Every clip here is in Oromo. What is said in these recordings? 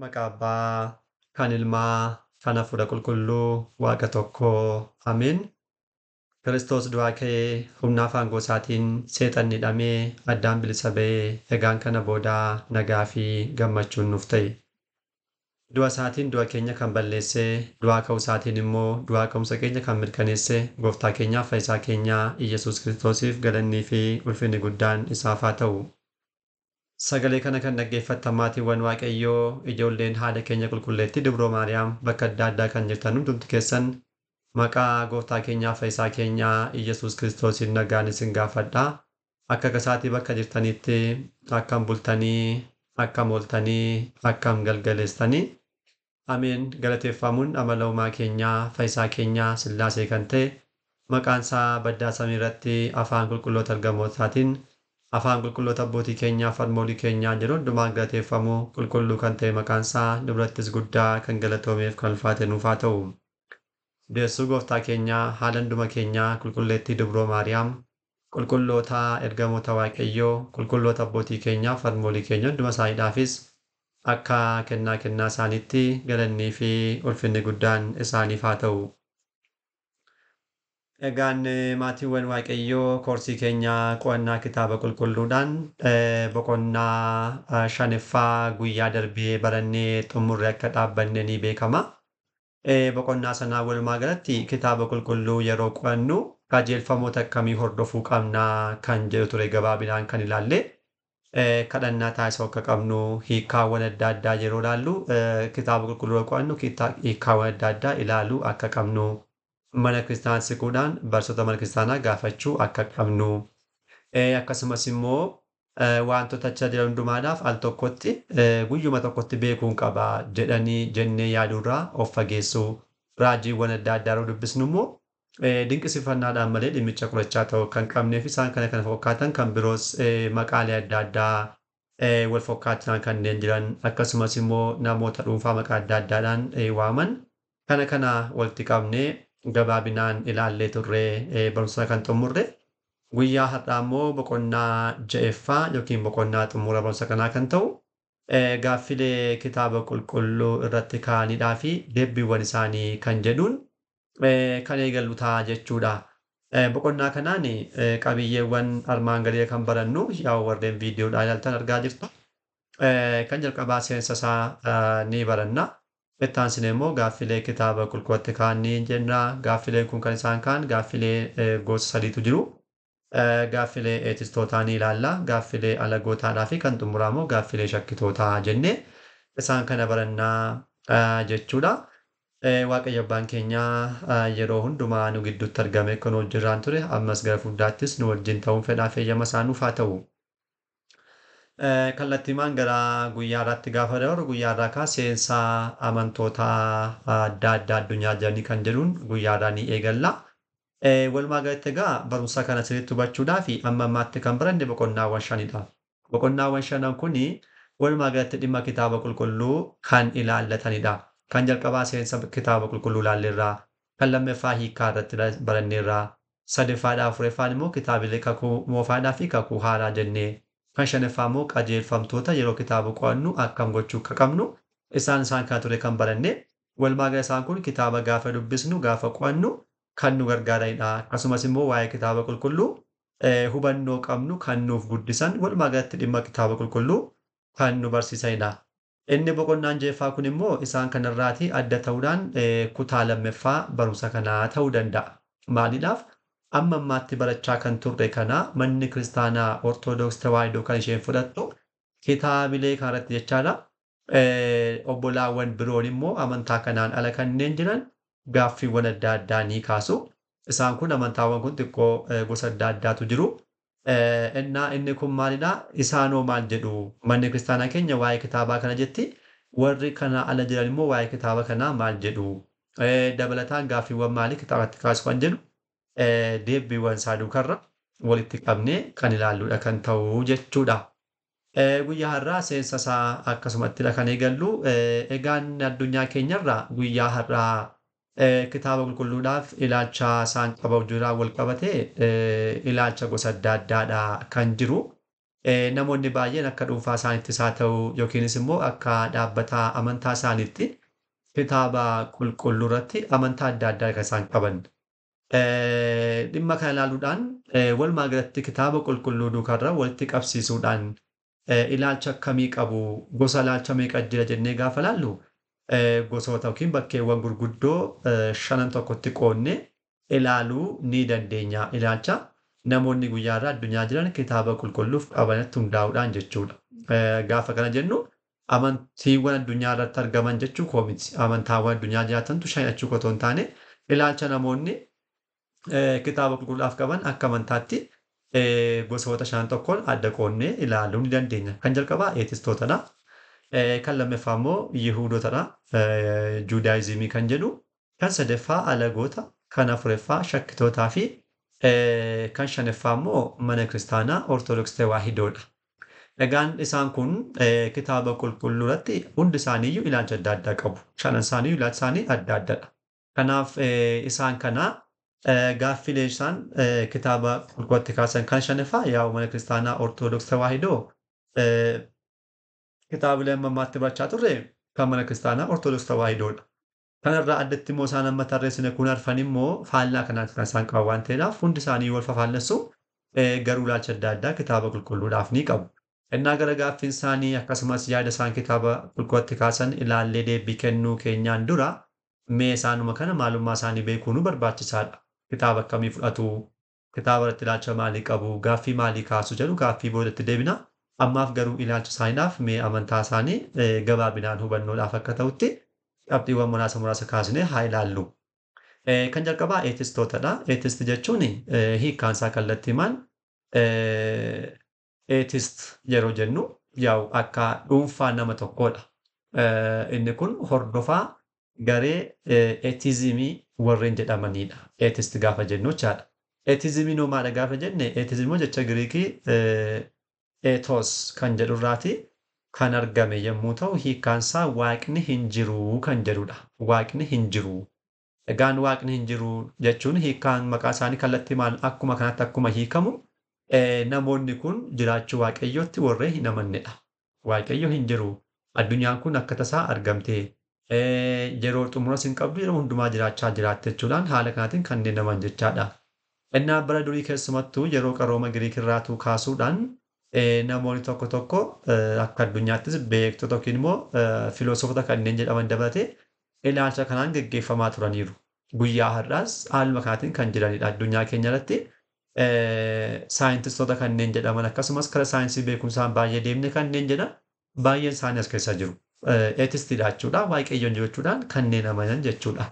Maqaa Abbaa, kan Ilmaa, kan Hafuura Qulqulluu, Waaqa tokkoo. Ameen. Kiristoos du'aa ka'ee humna afaan gosaatiin seexanni hidhamee addaan bilisa ba'ee egaan kana boodaa nagaa fi gammachuun nuuf ta'e. Du'a isaatiin du'a keenya kan balleessee, du'aa ka'uu isaatiin immoo du'aa ka'umsa keenya kan mirkaneesse gooftaa keenyaaf fayyisaa keenyaa Iyyasuus Kiristoosiif galannii fi ulfinni guddaan isaaf haa ta'u. Sagalee kana kan dhaggeeffattan maatiiwwan Waaqayyoo ijoolleen haadha keenya qulqulleettii Dubroo Maariyaam bakka adda addaa kan jirtan hundumti keessan maqaa gooftaa keenyaa fayyisaa keenyaa Iyyasuus Kiristoosiin nagaan isin gaafadha. Akka kasaatii bakka jirtanitti akkam bultanii, akkam ooltanii, akkam galgaleessitanii. Ameen. Galateeffamuun amala uumaa keenyaa fayyisaa keenyaa Sillaasee kan ta'e maqaan isaa baddaa samii irratti afaan qulqulloota ergamootaatiin afaan qulqulloota abbootii keenyaa fi harmoolii keenyaa jedhu hundumaan galateeffamu qulqulluu kan ta'e maqaan isaa dubrattis guddaa kan galatoomeef kan ulfaate nuuf haa ta'u. Deessuu gooftaa keenyaa haala hunduma keenyaa qulqulleettii Dubroo Maariyaam qulqulloota ergamoota Waaqayyoo qulqulloota abbootii keenyaa fi harmoolii keenya hunduma isaaniidhaafis akka kennaa kennaa isaaniitti galannii fi ulfinni guddaan isaaniif haa ta'u. Egaan maatiiwwan Waaqayyoo koorsii keenya qo'annaa kitaaba qulqulluudhaan boqonnaa shanaffaa guyyaa darbee barannee xumurre akka dhaabbanne ni beekama. Boqonnaa sanaa walumaa galatti kitaaba qulqulluu yeroo qo'annu qajeelfamoota akkamii hordofuu qabnaa kan jedhu ture gabaabinaan kan ilaalle. Kadhannaa taasisuu akka qabnu hiikkaawwan adda addaa yeroo ilaallu kitaaba qulqulluu yeroo qo'annu hiikkaawwan adda addaa ilaaluu akka qabnu. Mana kiristaanaa siquudhaan barsiisota mana kiristaanaa gaafachuu akka qabnu. Akkasumas immoo wantoota achi jiran hundumaadhaaf al tokkotti guyyuma tokkotti beekuun qaba jedhanii jennee yaaduurraa of fageessuu. Raajiiwwan adda addaa yeroo dubbisnu immoo dinqisiifannaadhaan malee dhimmicha qorachaa ta'uu kan qabneef isaan kana kana fakkaatan kan biroos maqaalee adda addaa wal fakkaatan kanneen jiran akkasumas immoo namoota dhuunfaa maqaa adda addaadhaan waaman kana kana walitti qabnee gabaabinaan ilaallee turre barumsa kan xumurre. Guyyaa har'aa immoo boqonnaa ja'affaa yookiin boqonnaa xumura barumsa kanaa kan ta'u gaaffilee kitaaba qulqulluu irratti ka'anidhaa fi deebiiwwan isaanii kan jedhuun kan eegallu ta'a jechuudha. Boqonnaa kanaan qabiyyeewwan armaan gadii kan barannu yaa warreen viidiyoodhaan ilaaltan argaa jirtu. Kan jalqabaa seensa isaa ni baranna. Itti aansinee immoo gaaffilee kitaaba qulqulluutti ka'an ni jenna. Gaaffileen kun kan isaan ka'an gaaffilee gosa sadiitu jiru. Gaaffilee eetistootaa ni ilaalla. Gaaffilee alagootaadhaa fi kan xumuraa immoo gaaffilee shakkitootaa jennee isaan kana barannaa jechuudha. Waaqayyo abbaan keenyaa yeroo hundumaa nu gidduutti argame kan hojirraan ture ammas gara fuulduraattis nu wajjin ta'uun fedhaa fi eeyyama isaa nuuf haa ta'u. Kallattiimaan gara guyyaa irraatti gaafa dabaru guyyaa irraa kaa seensa amantoota adda addaa addunyaa jiranii kan jedhuun guyyaa irraa ni eegalla. Walumaa galatti egaa barumsa kana sirriitti hubachuudhaaf amma ammaatti kan baranne boqonnaawwan shanidha. Boqonnaawwan shanan kuni walumaa galatti dhimma kitaaba qulqulluu kan ilaallatanidha. Kan jalqabaa seensa kitaaba qulqulluu ilaalleerraa, kan lammaffaa hiikkaa irratti baranneerraa, sadaffaadhaa afuraffaan immoo kitaabilee kakuu moofaadhaa fi kakuu haaraa jennee, kan shanaffaa immoo qajeelfamtoota yeroo kitaaba qo'annu akkam gochuu akka qabnu isaan isaan kana ture kan baranne. Walumaa gala isaan kun kitaaba gaafa dubbisnu gaafa qo'annu kan nu gargaaranidha. Akkasumas immoo waa'ee kitaaba qulqulluu hubannoo qabnu kan nuuf guddisan walumaa galatti dhimma kitaaba qulqulluu kan nu barsiisanidha. Inni boqonnaan ja'affaa kun immoo isaan kanarraatii adda ta'uudhaan kutaa lammaffaa barumsa kanaa ta'uu danda'a. Maaliidhaaf? Amma ammaatti barachaa kan turre kana manni kiristaanaa Ortoodooksii Tawaahidoo kan isheen fudhattu kitaabilee kanarratti jechaadha. Obbolaawwan biroon immoo amantaa kanaan ala kanneen jiran gaaffiiwwan adda addaa ni kaasu. Isaan kun amantaawwan kun xiqqoo gosa adda addaatu jiru. Innaa inni kun maalidhaa? Isaanoo maal jedhu? Manni kiristaanaa keenya waa'ee kitaabaa kana jetti. Warri kana ala jiran immoo waa'ee kitaaba kanaa maal jedhu? Dabalataan gaaffiiwwan maalii kitaabatti kaasu kan jedhu deebiiwwan isaa duukarra walitti qabnee kan ilaalludha kan ta'u jechuudha. Guyyaa har'aa seensa isaa akkasumattidha kan eegallu. Egaan addunyaa keenyarraa guyyaa har'aa kitaaba qulqulluudhaaf ilaalcha isaan qaban jiraan wal qabatee ilaalcha gosa adda addaadha kan jiru. Namoonni baay'een akka dhuunfaa isaaniittis haa ta'u yookiinis immoo akka dhaabbata amantaa isaaniitti kitaaba qulqulluu irratti amantaa adda addaa kan isaan qaban. Dhimma kana ilaaluudhaan walumaa galatti kitaaba qulqulluu duukaarra walitti qabsiisuudhaan ilaalcha akkamii qabu, gosa ilaalcha meeqa jira jennee gaafa ilaallu, gosoota yookiin bakkeewwan gurguddoo shanan tokkotti qoodnee ilaaluu ni dandeenya. Ilaalcha namoonni guyyaarraa addunyaa jiran kitaaba qulqulluuf qabanitti hundaa'uudhaan jechuudha. Gaafa kana jennu amantiiwwan addunyaa irratti argaman jechuu koo miti. Amantaawwan addunyaa jiraatantu shan jechuu koo otoo hin taane, ilaalcha namoonni kitaaba qulqulluudhaaf qaban akka amantaatti gosoota shanan tokkoon adda qoodnee ilaaluu ni dandeenya. Kan jalqabaa eetistootadha. Kan lammaffaa immoo Yihuudootadha. Juudaayizimii kan jedhu. Kan sadaffaa alagoota, kan afuraffaa shakkitootaa fi kan shanaffaa immoo mana kiristaanaa Ortodoksii Tewaahidoodha. Egaan isaan kun kitaaba qulqulluu irratti hundi isaaniiyyuu ilaalcha adda addaa qabu. Shanan isaaniiyyuu ilaalchi isaanii adda addadha. Kanaaf isaan kana gaaffilee isaan kitaaba qulqulluutti kaasan kan shanaffaa yaa'u mana kiristaanaa Ortodoksii Tewaahidoo, kitaabilee amma ammaatti barachaa turre kan mana kiristaanaa Ortodoksii Tewaahidoodha. Kanarraa addatti immoo isaan amma tarreessine kun arfan immoo faallaa kanaatti kan isaan qaban waan ta'eedhaaf, hundi isaanii wal fafaallessu, garuu ilaalcha adda addaa kitaaba qulqulluudhaaf ni qabu. Innaa gara gaaffiin isaanii akkasumas yaada isaan kitaaba qulqulluutti kaasan ilaallee deebii kennuu keenyaan dura, mee isaanuma kana maalummaa isaanii beekuun barbaachisaadha. Kitaaba akkamii fudhatu? Kitaaba irratti ilaalcha maalii qabu? Gaaffii maalii kaasu jedhu gaaffii boodatti deebina. Ammaaf garuu ilaalcha isaaniidhaaf mee amantaa isaanii gabaabinaan hubannoodhaaf akka ta'utti qabxiiwwan muraasa muraasa kaasnee haa ilaallu. Kan jalqabaa eetistootadha. Eetist jechuun hiikkaan isaa kallattiimaan eetist yeroo jennu yaa'u akka dhuunfaa nama tokkoodha. Inni kun hordofaa garee eetizimii warreen jedhamanidha. Eetist gaafa jennu jechaadha. Eetizimiin hoo maadha gaafa jenne, eetizimii jecha Giriikii eetos kan jedhurraati kan argame yommuu ta'u, hiikkaan isaa waaqni hin jiru kan jedhudha. Waaqni hin jiru. Egaan waaqni hin jiru jechuun hiikkaan maqaa isaanii kallattiimaan akkuma kanatti akkuma hiikamu, namoonni kun jiraachuu waaqayyootti warreen hin amannedha. Waaqayyo hin jiru. Addunyaan kun akka tasaa argamte. Yeroo xumuras hin qabdu, yeroo hundumaa jiraachaa jiraatte jechuudhaan haala kanaatiin kanneen aman jechaadha. Innaa bara durii keessumattuu yeroo qarooma Giriik irraatuu kaasuudhaan namoonni tokko tokko akka addunyaattis beektota yookiin immoo filosoofota kanneen jedhaman dabalatee ilaalcha kanaan geggeeffamaa turaniiru. Guyyaa har'aas haaluma kanaatiin kan jiranidha. Addunyaa keenya irratti saayintistoota kanneen jedhaman, akkasumas karaa saayinsii beekumsaan baay'ee deemne kanneen jedhan baay'een isaanii as keessa jiru. Eetistiidha jechuudha. Waaqayyoon jechuudhaan kanneen amanan jechuudha.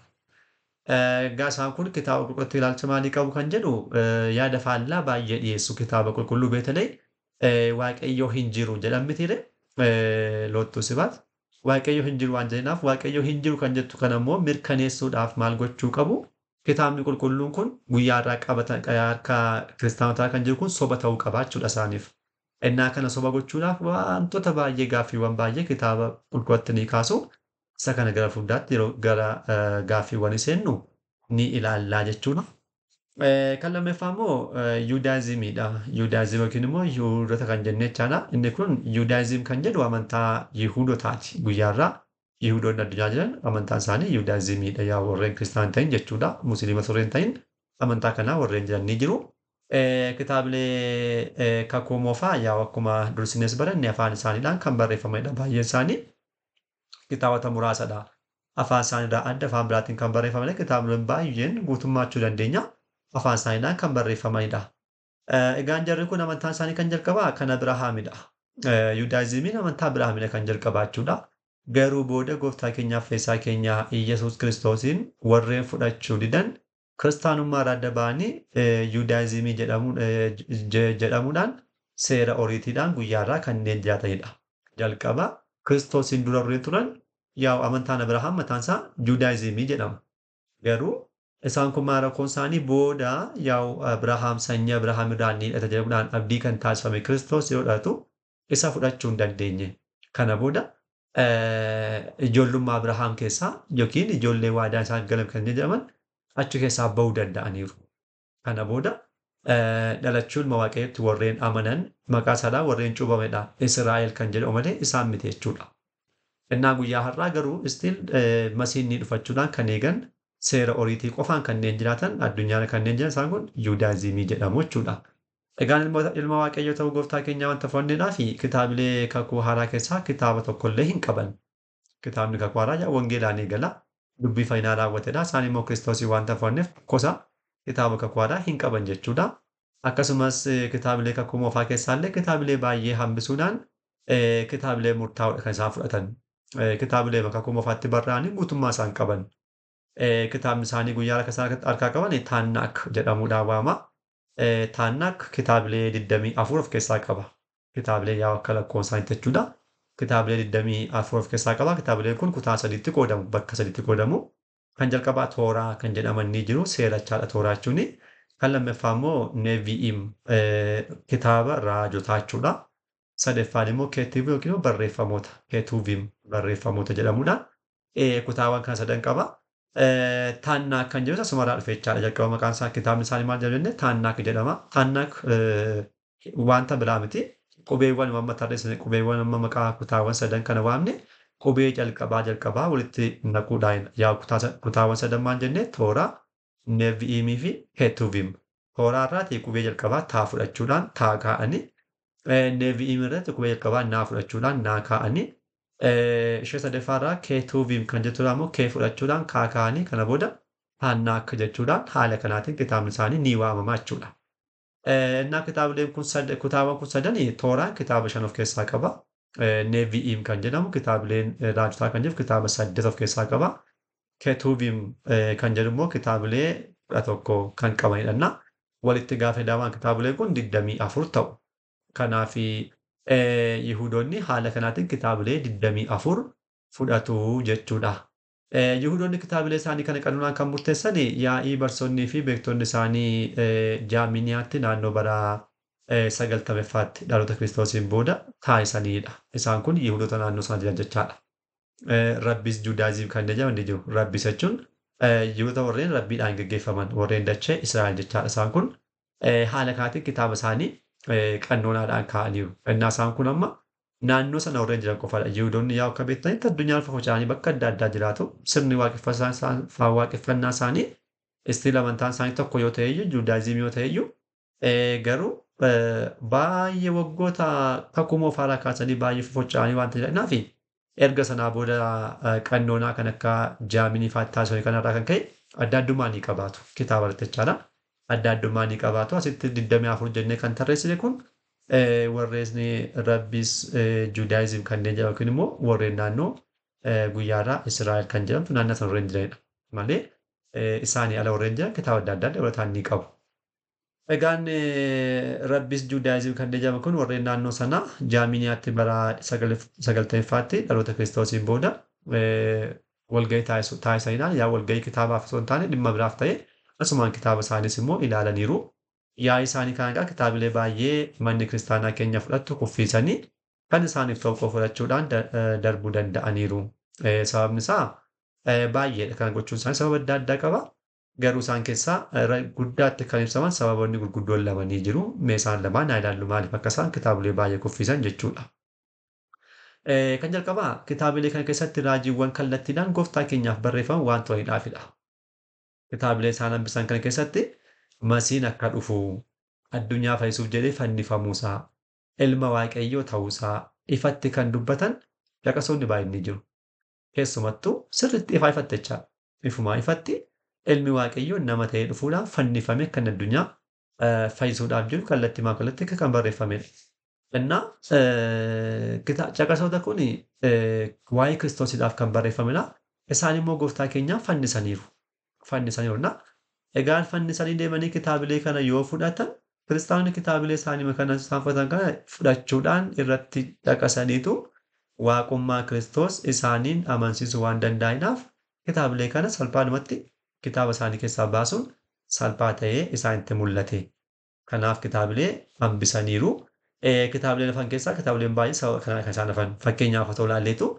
Egaa isaan kun kitaaba qulqulluutti ilaalcha maalii qabu kan jedhu, yaada faallaa baay'ee dhiyeessu kitaaba qulqulluu. Beetelee waaqayyo hin jiru jedhan mitiire loottuu sibaat. Waaqayyo hin jiru waan jedhanaaf, waaqayyo hin jiru kan jettu kana immoo mirkaneessuudhaaf maal gochuu qabu? Kitaabni qulqulluun kun guyyaa irraa qabatan harka kiristaanotaa kan jiru kun soba ta'uu qaba jechuudha isaaniif. Innaa kana soba gochuudhaaf wantoota baay'ee, gaaffiiwwan baay'ee kitaaba qulqulluutti ni kaasu. Isa kana gara fuulduraatti yeroo gara gaaffiiwwan seennu ni ilaallaa jechuudha. Kan lammaffaa immoo Yuudaayizimiidha. Yuudaayizimii yookiin immoo Yihuudoota kan jenne jechaadha. Inni kun Yuudaayizim kan jedhu amantaa Yihuudotaati. Guyyaarraa Yihuudoonni addunyaa jiran amantaan isaanii Yuudaayizimiidha. Yaa warreen kiristaan ta'in jechuudha. Musliima warreen ta'in amantaa kanaa warreen jiran ni jiru. Kitaabilee kakuu moofaa yaa akkuma dursines baranne afaan isaaniidhaan kan barreeffamanidha. Baay'een isaanii kitaabota muraasadha. Afaan isaaniirraa adda afaan biraatiin kan barreeffamanidha. Kitaabileen baay'een guutummaachuu dandeenya. Afaan isaaniidhaan kan barreeffamanidha. Egaan jarri kun amantaan isaanii kan jalqabaa kan Abirahaamidha. Yuudaayizimiin amantaa Abirahaamidha kan jalqabaa jechuudha. Garuu booda gooftaa keenyaaf fayyisaa keenya Iyyasuus Kiristoosiin warreen fudhachuu didan kiristaanummaa irraa adda ba'anii Yuudaayizimii jedhamuudhaan seera oriitiidhaan guyyaarraa kanneen jiraatanidha. Jalqaba Kiristoosiin dura warreen turan yaa'u amantaan Abirahaam mataan isaa Juudaayizimii jedhama. Garuu isaan kun maal rakkoon isaanii, booda yaa'u Abirahaam sanyii Abirahaam irraa ni dhalata jedhamuudhaan abdii kan taasifame Kiristoos yeroo dhalatu isa fudhachuu hin dandeenye. Kana booda ijoollummaa Abirahaam keessaa yookiin ijoollee waadaa isaan galan kan jedhaman achi keessaa bahuu danda'aniiru. Kana booda Dhalachuu ilma Waaqayyootti warreen amanan maqaa isaadhaan warreen cuuphamedha. Israa'el kan jedhamu malee isaan miti jechuudha. Innaa guyyaa har'aa garuu still masiin ni dhufachuudhaan kan eegan seera oriitii qofaan kanneen jiraatan addunyaarra kanneen jiran isaan kun Yuudaayizimii jedhamu jechuudha. Egaan ilma Waaqayyoo ta'uu gooftaa keenyaa wanta fudhanneedhaa fi kitaabilee kakuu haaraa keessaa kitaaba tokkollee hin qaban. Kitaabni kakuu haaraa wangeelaan eegala. Dubbii fayyinaa raawwatedha. Isaan immoo Kiristoosii wanta fudhanneef gosa kitaaba kakuu haaraa hin qaban jechuudha. Akkasumas kitaabilee kakuu moofaa keessaallee kitaabilee baay'ee hambisuudhaan kitaabilee murtaa'oodha kan isaan fudhatan. Kitaabilee kakuu moofaatti barraa'anii guutummaa isaan qaban. Kitaabni isaanii guyyaa harka isaan harkaa qaban Taannaak jedhamuudhaan waama. Taannaak kitaabilee 24 of keessaa qaba. Kitaabilee yaa akka lakkoofsaanitti jechuudha. Kitaabilee 24 of keessaa qaba. Kitaabileen kun kutaa sadiitti qoodamu. Bakka sadiitti qoodamu. Kan jalqabaa Tooraa kan jedhaman ni jiru. Seerachaadha Tooraa jechuun. Kan lammaffaa immoo Nevi'im kitaaba raajotaa jechuudha. Sadaffaan immoo Keetuviim yookiin immoo barreeffamoota. Keetuvim barreeffamoota jedhamuudhaan kutaawwan kana sadan qaba. Taannaak kan jedhu asumarraa dhufe jechaadha. Jalqaba maqaan isaa kitaabni isaanii maal jedhamu jennee Taannaak jedhama. Taannaak wanta biraa miti. Qubeewwan amma tarreessine qubeewwan amma maqaa kutaawwan sadan kana waamne qubee jalqabaa jalqabaa walitti naquudhaan yaa kutaawwan sadan maal jennee Tooraa, Nevi'imii fi Keetuvim. Tooraa irraatii qubee jalqabaa taa fudhachuudhaan taa kaa'anii, Nevi'im irratti qubee jalqabaa naa fudhachuudhaan naa kaa'anii, ishee sadaffaa irraa Keetuvim kan jechuudha immoo kee fudhachuudhaan kaa kaa'anii kana booda Taannaak jechuudhaan haala kanaatiin kitaabni isaanii ni waamama jechuudha. Innaa kitaabileen kun kutaawwan kun sadanii Tooraan kitaaba 5 of keessaa qaba. Nevi'im kan jedhamu kitaabileen raajotaa kan jedhu kitaaba 8 of keessaa qaba. Keetuvim kan jedhu immoo kitaabilee 11 kan qabanidha. Walitti gaafa ida'aman kitaabileen kun 24 ta'u. Kanaaf Yihudoonni haala kanaatiin kitaabilee 24 fudhatu jechuudha. Yihudoonni kitaabilee isaanii kana qanuunaan kan murteessan yaa'ii barsoonnii fi beektonni isaanii Jaaminiyaatti naannoo bara 90ffaatti dhaloota Kiristoosiin booda taasisanidha. Isaan kun Yihudoota naannoo sana jiran jechaadha. Rabbis Juudaayizim kan jedhaman ni jiru. Rabbis jechuun Yihudoota warreen rabbiidhaan geggeeffaman warreen dachee Israa'el jechaadha. Isaan kun haala kanaatiin kitaaba isaanii qannoonaadhaan kaa'aniiru. Innaa isaan kun amma naannoo sana warreen jiran qofaadha. Yihudoonni yaa akka beektanitti addunyaa faca'anii bakka adda addaa jiraatu. Sirni waaqeffannaa isaanii istiil amantaan isaanii tokko yoo ta'e iyyuu Juudaayizimii yoo ta'e iyyuu garuu baay'ee waggoota kakuu moofaarraa kaasanii baay'ee faca'anii waan jiraniif erga sanaa booda qannoonaa kan akka Jaaminii fa'aa taasisanii kanarraa kan ka'e adda addummaa ni qabaatu. Kitaaba irratti jechaadha. Adda addummaa ni qabaatu. Asitti 24 jennee kan tarreessine kun warreen Rabbis Juudaayizim kanneen jedhamu yookiin immoo warreen naannoo guyyaarraa Israa'el kan jedhamtu naannoo sana warreen jiranidha. Malee isaanii ala warreen jiran kitaaba adda addaa dabalataan ni qabu. Egaan Rabbis Juudaayizim kanneen jedhamu kun warreen naannoo sana Jaaminiyaatti bara 90ffaatti dhaloota Kiristoosiin booda walgahii taasisanidhaan yaa walgahii kitaabaaf osoo hin taane dhimma biraaf ta'e asumaan kitaaba isaaniis immoo ilaalaniiru. Yaa'ii isaanii kana egaa kitaabilee baay'ee manni kiristaanaa keenya fudhattu kuffiisanii kan isaaniif ta'u qofa fudhachuudhaan darbuu danda'aniiru. Sababni isaa baay'eedha. Kana gochuun isaanii sababa adda addaa qaba. Garuu isaan keessaa guddaatti kan ibsaman sababoonni gurguddoon lama ni jiru. Mee isaan lamaan haa ilaallu maaliif akka isaan kitaabilee baay'ee kuffisan jechuudha. Kan jalqabaa kitaabilee kana keessatti raajiiwwan kallattiidhaan gooftaa keenyaaf barreeffaman waan turanidhaafidha. Kitaabilee isaan hambisan kana keessatti Masiin akka dhufu, addunyaa fayyisuuf jedhee fannifamuusaa, ilma Waaqayyoo ta'uusaa ifatti kan dubbatan caqasoonni baay'een ni jiru. Keessumattuu sirriitti ifaa ifatti jechaadha. Ifumaa ifatti ilmi Waaqayyoo nama ta'ee dhufuudhaan fannifame kan addunyaa fayyisuudhaaf jiru kallattii maa kallattii akka kan barreeffamedha. Innaa caqasoota kun waa'ee Kiristoosiidhaaf kan barreeffamedha. Isaan immoo gooftaa keenyaa fannisaniiru. Fannisaniiru. Egaan fannisanii deemanii kitaabilee kana yoo fudhatan kiristaanonni kitaabilee isaanii kana isaan fudhatan kana fudhachuudhaan irratti caqasaniitu waaqummaa Kiristoos isaaniin amansiisuu waan danda'aniif kitaabilee kana salphaadhumatti kitaaba isaanii keessaa baasuun salphaa ta'ee isaanitti mul'ate. Kanaaf kitaabilee hambisaniiru. Kitaabileen hafan keessaa kitaabileen baay'ee sababa kanaan kan isaan hafan. Fakkeenyaaf otoo ilaalleetu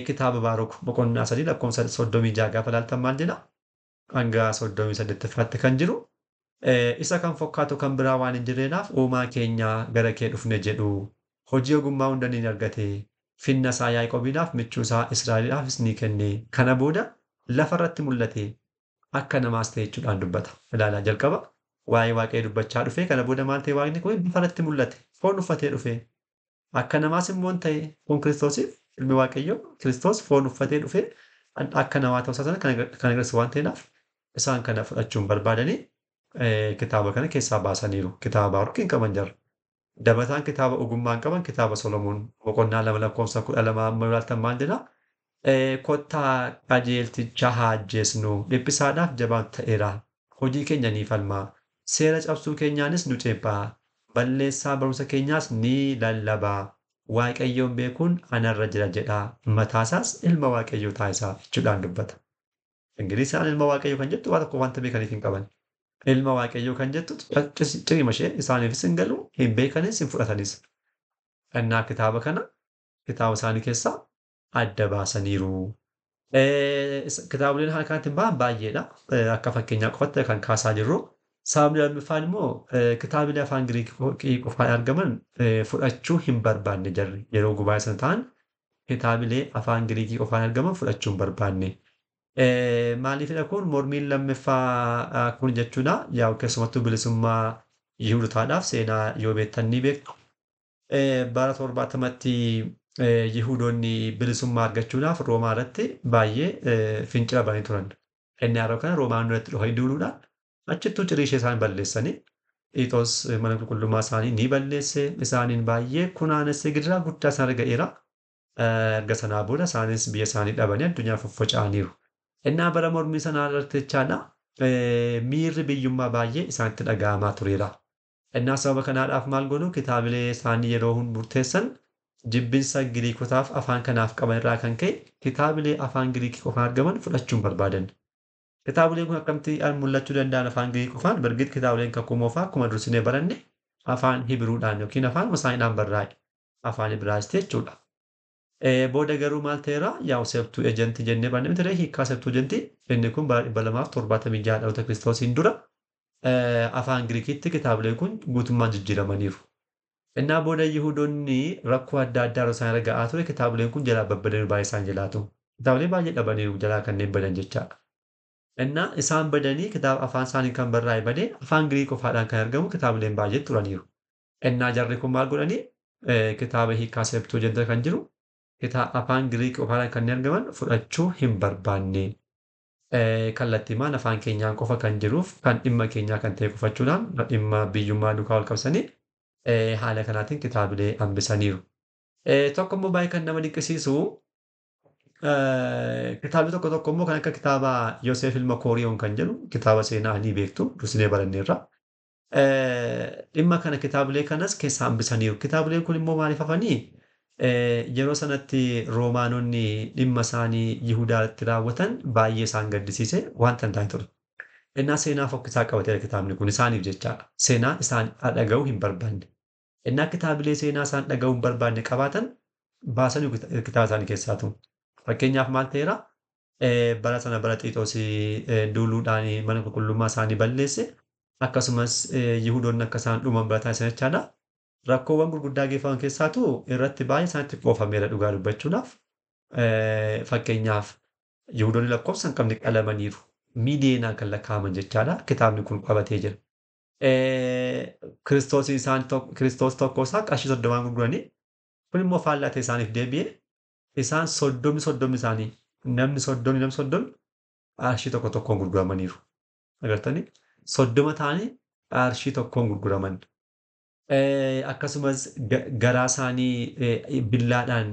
kitaaba Baaruk boqonnaa 3 lakkoofsa 36 gaafa ilaaltan maal jedha? Hanga 38ffaatti kan jiru Isa kan fakkaatu kan biraa waan hin jirreenaaf uumaa keenya gara kee dhufne jedhu. Hojii ogummaa hunda ni argate. Finna isaa Yaaqoobiidhaaf michuu isaa Israa'eliidhaafis ni kenne. Kana booda lafa irratti mul'ate akka namaas ta'e jechuudhaan dubbata. Ilaalaa jalqaba waa'ee Waaqayyoo dubbachaa dhufe kana booda maal ta'e Waaqni kun lafa irratti mul'ate foon uffatee dhufe. Akka namaas immoo ta'e kun Kiristoosiif ilmi Waaqayyoo Kiristoos foon uffatee dhufe akka namaa ta'uu isaa sana kan agarsiisu waan ta'eedhaaf isaan kana fudhachuun barbaadanii kitaaba kana keessaa baasaniiru. Kitaaba Baaruk hin qaban jarra. Dabataan kitaaba ogummaa hin qaban kitaaba Solomoon boqonnaa 2 lakkoofsa 12 amma ilaaltan maal jedha? Kottaa qajeelticha haa ajjeesnu dhiphisaadhaaf jabaa ta'eera. Hojii keenya ni falma. Seera cabsuu keenyaanis nu ceephaa. Balleessaa barumsa keenyaas ni lallaba. Waaqayyoon beekuun anarra jira jedha. Mataasaas ilma Waaqayyoo taasisaa jechuudhaan dubbata. Ingiliisaan ilma Waaqayyoo kan jettu waan tokko wanta beekaniif hin qaban. Ilma Waaqayyoo kan jettu cirima ishee isaaniifis hin galu, hin beekanis, hin fudhatanis. Innaa kitaaba kana kitaaba isaanii keessaa adda baasaniiru. Kitaaboleen haala kanatti ba'an baay'eedha. Akka fakkeenyaa qofatti kan kaasaa jirru. Sababni lammaffaan immoo kitaabilee afaan Giriikii qofaan argaman fudhachuu hin barbaanne jarri. Yeroo gubaa sana ta'an kitaabilee afaan Giriikii qofaan argaman fudhachuu hin barbaanne. Maaliifidha kun mormiin lammaffaa kun jechuudha. Yaa keessumattuu bilisummaa Yihudotaadhaaf seenaa yoo beektan ni beektu. Bara 70tti Yihudoonni bilisummaa argachuudhaaf Roomaa irratti baay'ee fincila bananii turan. Inni yeroo kana Roomaan duratti dhufanii duuluudhaan achittuu cirii ishee isaan balleessanii Xiixoos mana qulqullummaa isaanii ni balleesse isaaniin baay'ee kunaanesse gidiraa guddaa isaan arga'eera. Erga sanaa booda isaanis biyya isaanii dhabanii addunyaa faffaca'aniiru. Innaa bara mormii sanaa irratti jechaadha miirri biyyummaa baay'ee isaanitti dhaga'amaa tureera. Innaa sababa kanaadhaaf maal godhu kitaabilee isaanii yeroo murteessan jibbinsa Giriikotaaf afaan kanaaf qaban irraa kan ka'e kitaabilee afaan Giriikii qofaan argaman fudhachuun barbaadan. Kitaabileen kun akkamitti mul'achuu danda'an afaan Giriikii qofaan? Bargit kitaabileen kakuu moofaa akkuma dursinee baranne afaan Hibiruudhaan yookiin afaan isaaniidhaan barraa'e. Afaan Ibraayisxii jechuudha. Booda garuu maal ta'eera? Yaa'u Septuagintii jennee baranne miti hiikkaa Septuagintii inni kun bara 276 dhaloota Kiristoosiin dura afaan Giriikiitti kitaabileen kun guutummaan jijjiiramaniiru. Innaa booda Yihudoonni rakkoo adda addaa yeroo isaan irra ga'aa ture kitaabileen kun jalaa babbadanii baay'ee isaan jalaatu. Kitaabilee baay'ee dhabaniiru jalaa kanneen badan jechaadha. Innaa isaan badanii kitaaba afaan isaanii kan barraa'e badee afaan Giriik qofaadhaan kan argamu kitaabileen baay'ee turaniiru. Innaa jarri kun maal godhanii kitaaba hiikkaa Septuagintii kan jiru kitaaba afaan Giriik qofaadhaan kanneen argaman fudhachuu hin barbaanne. Kallattiimaan afaan keenyaan qofa kan jiruuf kan dhimma keenyaa kan ta'e qofachuudhaan dhimma biyyummaa duukaa wal qabsanii haala kanaatiin kitaabilee hambisaniiru. Tokko immoo baay'ee kan nama dinqisiisu kitaabni tokko tokko immoo kan akka kitaaba Yoseef ilma Kooriyoon kan jedhu kitaaba seenaa ni beektu dursinee baranneerra. Dhimma kana kitaabilee kanas keessaa hambisaniiru. Kitaabileen kun immoo maaliif hafanii? Yeroo sanatti Roomaanonni dhimma isaanii Yihudaatti raawwatan baay'ee isaan gaddisiise wanta hin taane ture. Innaa seenaa fokkisaa qabateera kitaabni kun isaaniif jechaadha. Seenaa isaan dhaga'uu hin barbaanne. Innaa kitaabilee seenaa isaan dhaga'uu hin barbaanne qabaatan baasanii kitaaba isaanii keessaatu. Fakkeenyaaf maal ta'eera? Bara sana bara Xiixoos duuluudhaan mana qulqullummaa isaanii balleesse. Akkasumas Yihudoonni akka isaan dhuman bara taasisan jechaadha. Rakkoowwan gurguddaa geeffaman keessaatu irratti baay'ee isaanitti qoofameera dhugaa dubbachuudhaaf. Fakkeenyaaf Yihudoonni lakkoofsa hin qabne qalamaniiru. Miiliyoonaan kan lakkaa'aman jechaadha. Kitaabni kun qabatee jira. Kiristoos isaan Kiristoos tokko isaa qarshii 30 gurguranii kun immoo faallaa ta'e isaaniif deebi'ee isaan 30 isaanii namni 30 namni 30 qarshii tokko tokkoon gurguramaniiru. Agartanii 30 ta'anii qarshii tokkoon gurguraman. Akkasumas garaa isaanii billaadhaan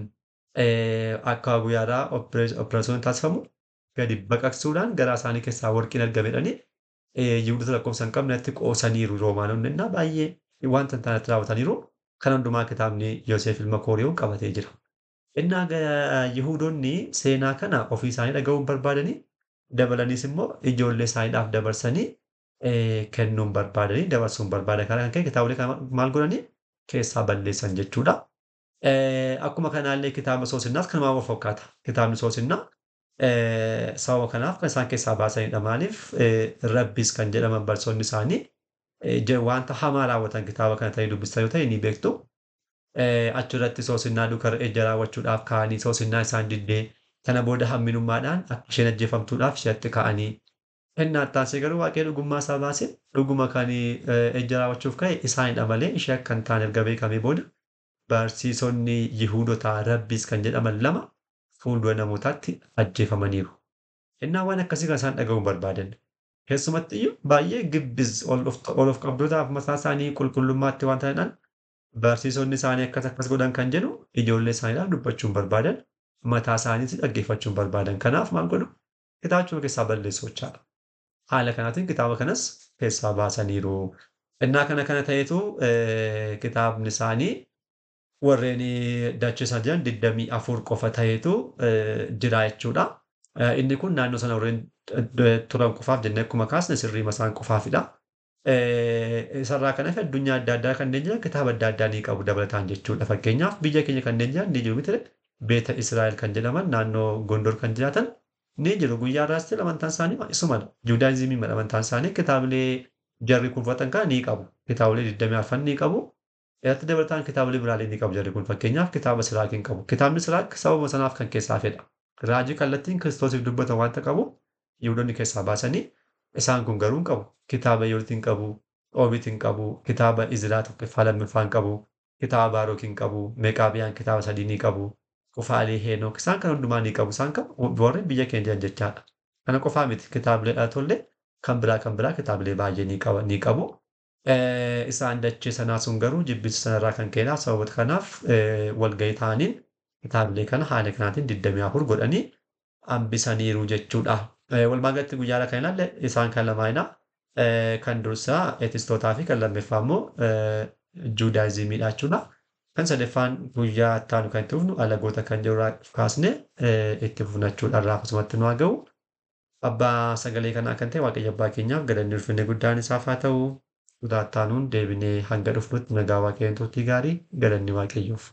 akka guyyaadhaa opereesyoon taasifamu gadi baqaqsuudhaan garaa isaanii keessaa warqiin argamedhanii Yihudoota lakkoofsa hin qabnetti qoosaniiru Roomaanonni innaa baay'ee wanta hin taanetti raawwataniiru. Kan hundumaa kitaabni Yoseef ilma Kooriyoon qabatee jira. Innaa Yihudoonni seenaa kana ofii isaanii dhaga'uu hin barbaadanii dabalaniis immoo ijoollee isaaniidhaaf dabarsanii kennuun barbaadanii dabarsuun barbaadan. Kana kan ka'e kitaabolee kana maal godhanii keessaa balleessan jechuudha. Akkuma kanaallee kitaaba Soosinnaas kanumaan wal fakkaata. Kitaabni Soosinnaa sababa kanaaf kan isaan keessaa baasanidha. Maaliif Rabbis kan jedhaman barsoonni isaanii Wanta hamaa raawwatan kitaaba kana ta'ee dubbistan yoo ta'e ni beektu. Achirratti soosinnaa duukaa ejja raawwachuudhaaf ka'anii soosinnaa isaan diddee kana booda hamminummaadhaan akka isheen ajjeefamtuudhaaf isheetti ka'anii. Inni attaansee garuu Waaqayyo dhugummaa isaa baase dhuguma kan ejja raawwachuuf ka'e isaanidha malee ishee akka hin taane erga beekamee booda barsiisonni Yihuudotaa Rabbiis kan jedhaman lama fuuldura namootaatti ajjeefamaniiru. Innaa waan akkasii kan isaan dhaga'uu barbaadan. Keessumatti iyyuu baay'ee gibbiz ol of qabdootaaf mataa isaanii qulqullummaatti waan ta'aniidhaan barsiisonni isaanii akkas akkas godhan kan jedhu ijoollee isaaniidhaaf dubbachuu hin barbaadan, mataa isaaniitti dhaggeeffachuu hin barbaadan. Kanaaf maal godhu? Kitaabachuma keessaa balleessu jechaadha. Haala kanaatiin kitaaba kanas keessaa baasaniiru. Innaa kana kana ta'etu kitaabni isaanii warreen dachee isaa jiran 24 qofa ta'etu jira jechuudha. Inni kun naannoo sana warreen turan qofaaf jennee akkuma kaasne sirrii masaan qofaafidha. Isarraa kan hafe addunyaa adda addaa kanneen jiran kitaaba adda addaa ni qabu dabalataan jechuudha. Fakkeenyaaf biyya keenya kanneen jiran ni jiru miti Beeta Israa'el kan jedhaman naannoo Gondor kan jiraatan ni jiru. Guyyaa irraas ta'e amantaan isaanii isumadha. Juudaayizimii amantaan isaanii kitaabilee jarri kun fudhatan kana ni qabu. Kitaabilee 24 ni qabu. Irratti dabalataan kitaabilee biraalee ni qabu jarri kun. Fakkeenyaaf kitaaba Siraak hin qabu. Kitaabni Siraak sababa sanaaf kan keessaa hafedha. Raajii kallattiin Kiristoosiif dubbatan waanta qabu Yihudoonni keessaa baasanii isaan kun garuu hin qabu. Kitaaba Yooliit hin qabu, Xoobit hin qabu, kitaaba Izraa tokkoffaa lammaffaa hin qabu, kitaaba Baarok hin qabu, Meqaabiyaan kitaaba sadii ni qabu, Qufaalee Heenook isaan kan hundumaa ni qabu. Isaan kan warri biyya keenya jiran jechaadha. Kana qofaa miti kitaabilee dhalatollee kan biraa kitaabilee baay'ee ni qabu. Isaan dachee sanaa sun garuu jibbinsa sanarraa kan ka'edha. Sababoota kanaaf walgahii ta'aniin kitaabilee kana haala kanaatiin 24 godhanii hambisaniiru jechuudha. Walumaa galatti guyyaa kan ilaalle isaan kan lamaanidha. Kan dursaa eetistootaa fi kan lammaffaa immoo juudaayizimiidha jechuudha. Kan sadaffaan guyyaa itti aanu kan itti fufnu alagoota kan jiru kaasne itti fufna jechuudha. Irraa akkasumatti nu haa ga'u. Abbaa sagalee kanaa kan ta'e Waaqayyo abbaa keenyaaf galanni ulfinni guddaan isaaf haa ta'u. Kutaa itti aanuun deebinee hanga dhufnutti nagaa Waaqayyoon turtii gaarii galanni Waaqayyoof.